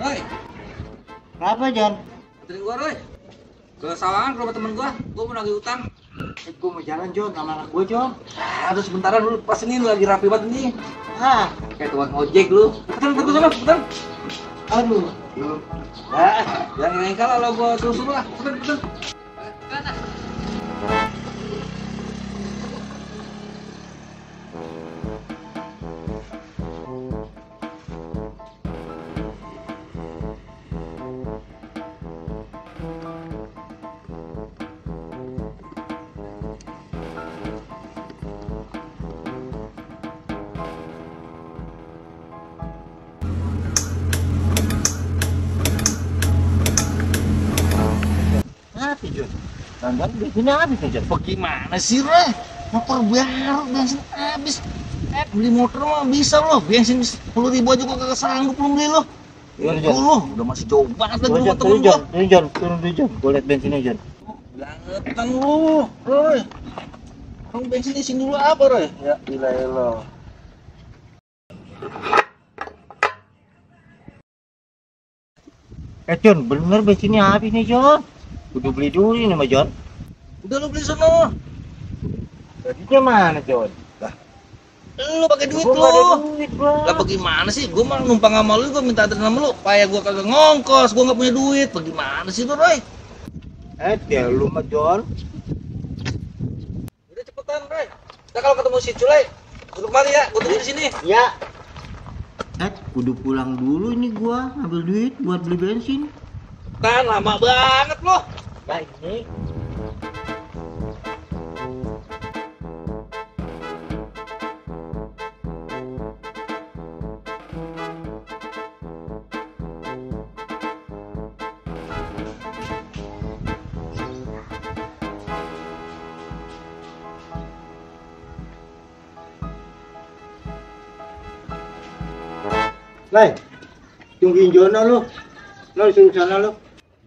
Roy, Kenapa, John? anterin gua, Roy. Ke Sawangan ke rumah temen gua mau nagih utang. Gue mau jalan, John, sama anak gue, John. Aduh sebentaran dulu, pas ini lu lagi rapi banget nih. Ah, Kayak tukang ojek lu. Betul, betul. aduh. Jangan kalah lo gua suruh-suruh lah. Betul. Habis, John. Dan bensinnya habis nih, John. Bagaimana sih, Roy? Motor baru, bensin habis. Beli motor mah bisa loh, bensin 10.000 aja gua kagak sanggup lu beli lo. Gimana, John? Lu udah masih jauh banget lagi rumah temen Turun, gua. John. Turun dulu, John. Gue liat bensinnya, John. Bangetan lu, Roy. Kamu bensin isi dulu apa, Roy? Ya, ilah. John, bener bensinnya habis nih, John. Kudu beli dulu nih, Mas John. Udah lu beli sono. Duitnya mana, John? Lu pakai duit Gua nggak ada lu. duit, Bang. Lah bagaimana sih? Gua mah numpang sama lu, gua minta anterin sama lu. Payah gua kagak ngongkos, gua nggak punya duit. Bagaimana sih lu, Roy? Ya lu mah, John. Udah cepetan, Roy. Nah, kalau ketemu si Culai, duduk mari ya, gua tunggu di sini. Ya. Kudu pulang dulu ini gua ambil duit buat beli bensin. Kan lama banget loh. Nah, ini Lai, tungguin Jono lu. Lo disuruh sana lu.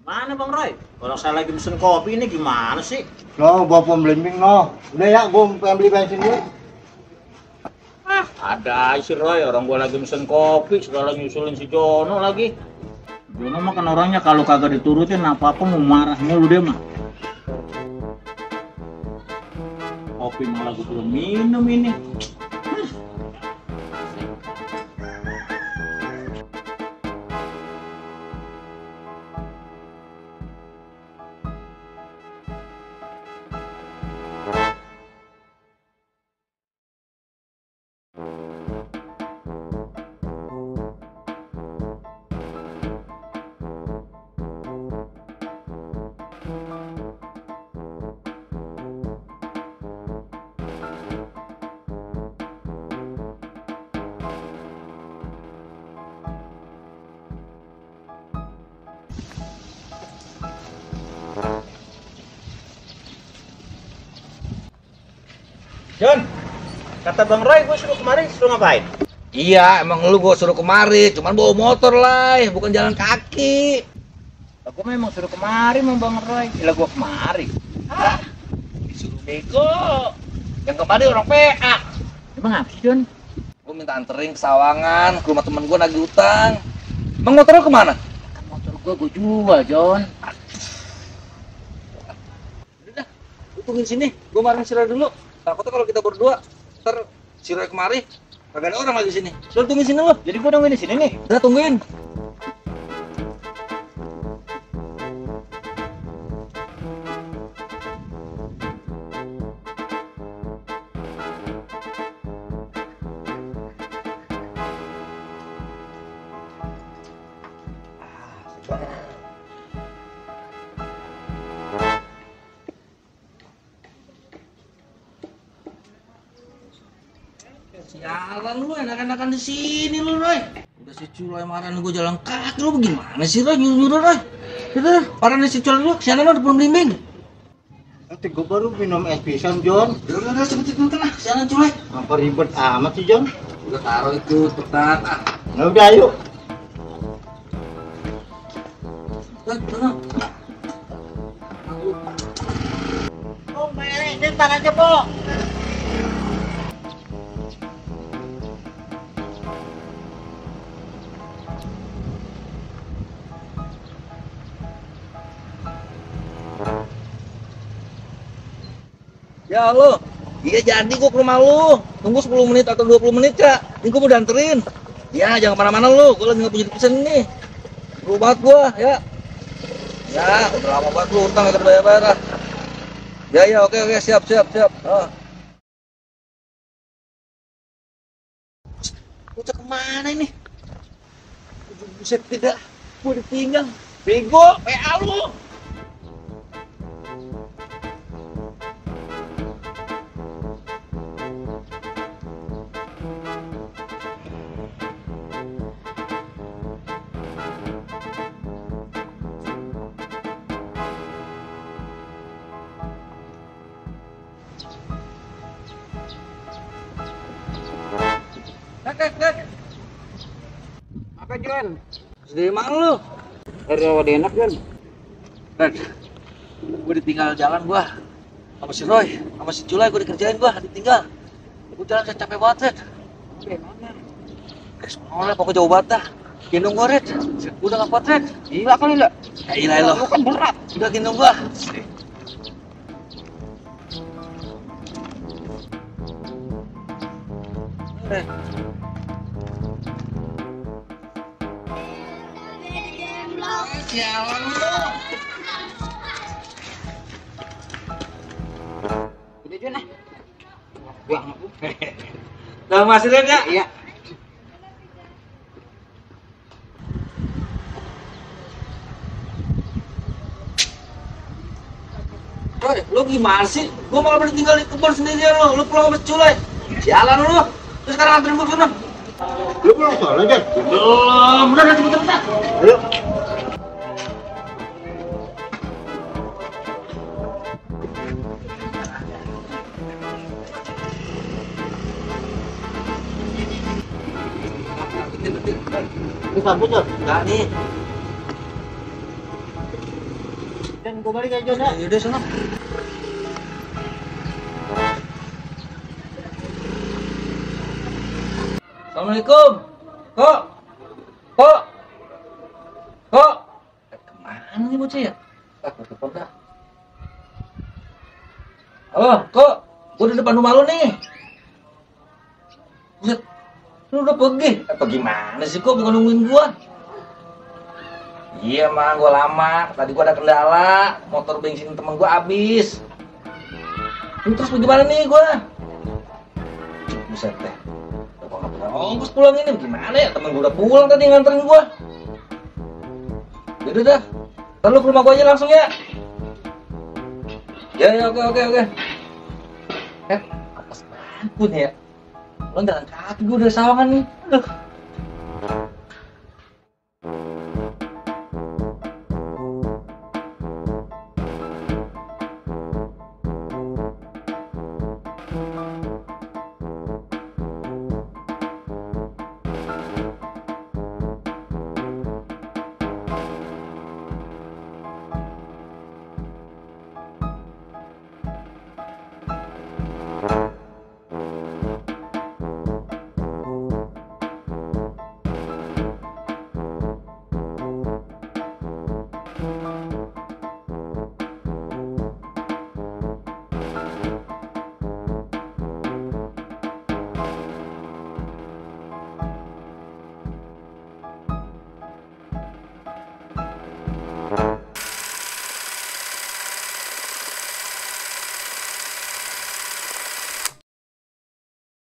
Mana Bang Roy? Orang saya lagi pesen kopi ini gimana sih? No, gua pun blending no. Udah ya, gua pengen beli bensin dulu. Ada si Roy, orang gua lagi pesen kopi, segala nyusulin si Jono lagi. Jono mah kan orangnya kalau kagak diturutin apa-apa mau marah mulu dia mah. Kopi malah gua belum minum ini. John, kata Bang Roy gua suruh kemarin suruh ngapain? Iya, emang lu gua suruh kemari, cuman bawa motor lah, bukan jalan kaki. Lah gua memang suruh kemari sama Bang Roy. Lah gua kemari. Disuruh bego. Yang kemarin orang PA. Emang apa sih, John? Gua minta anterin ke Sawangan, ke rumah temen gua nagih utang. Emang motor lu kemana? Kan motor gua jual, John. Udah, lu tungguin sini, gua marah si Roy dulu. Takutnya kalau kita berdua, ntar si Roy kemari, kagak ada orang lagi sini. Lu tungguin sini lu. Jadi gua nungguin di sini nih. Udah tungguin. Sialan lu, enak-enakan di sini lu, Roy. Udah si Culai marahin gua jalan kaki, lu bagaimana sih, Roy? Nyuruh-nyuruh, Roy. Udah, parahin si Culai dulu, sialan lu udah belum bimbing. Nanti gua baru minum es pisang, John. Udah, cepet-cepet lah, sialan Culai. Apa ribet amat sih, John? Udah taruh itu, cepetan. Nah, udah ayo. Tenang. Oh, Meli, ntar aja, Po. Ya lo. Iya jadi gua ke rumah lu. Tunggu 10 menit atau 20 menit, Cak. Ini gua mau dianterin. Ya, jangan kemana-mana lu. Gua lagi nggak punya pesen nih. Perlu banget gua, ya. Ya, udah lama banget lu utang kagak bayar-bayar ah. Ya, ya, oke, siap. Ah. Bocah kemana ini? Buset, tidak. Gua ditinggal. Bego, PA lu. Dek. Apa Jon? Sedih mana lu? Ada enak Jon. Red, gue ditinggal jalan gua sama si Roy, sama si Culai gue dikerjain gua, ditinggal. Gue jalan capek banget, Red. Gimana? Soalnya pokoknya jauh banget dah. Gendong gua, Red. Gue udah gak kuat, Red. Gila kali lah. Gila lo. Lu kan berat. Udah gendong gua. Red. Sialan lu. Udah Jon ah. Buang aku. Udah masih Red ya? Iya. Roy, lu gimana sih? Gua malah tinggal di kebun sendirian lu pulang sama si Culai. Sialan lu. Terus sekarang anterin gua ke sana. Lu pulang sono Jon. Belum, udah bentar. Ayo. Ini sambut Jon. Enggak nih. Jon gua balik aja Jon. Yaudah sana. Assalamualaikum. Kok? Kemana nih bocah ya? Telepon dah. Halo, kok? Gua di depan rumah lu nih. Buset, lu udah pergi? Pergi mana sih kok? Bukan nungguin gua. Iya mah, gua lama. Tadi gua ada kendala. Motor bensin temen gua habis. Ini terus bagaimana nih gua? Buset deh. Gua nggak pernah ongkos pulang ini. Gimana ya? Temen gua udah pulang tadi nganterin gua. Yaudah dah. Ntar lu ke rumah gua aja langsung ya. Ya, oke. Apes banget ya. Lo jalan kaki gua dari Sawangan nih. Aduh.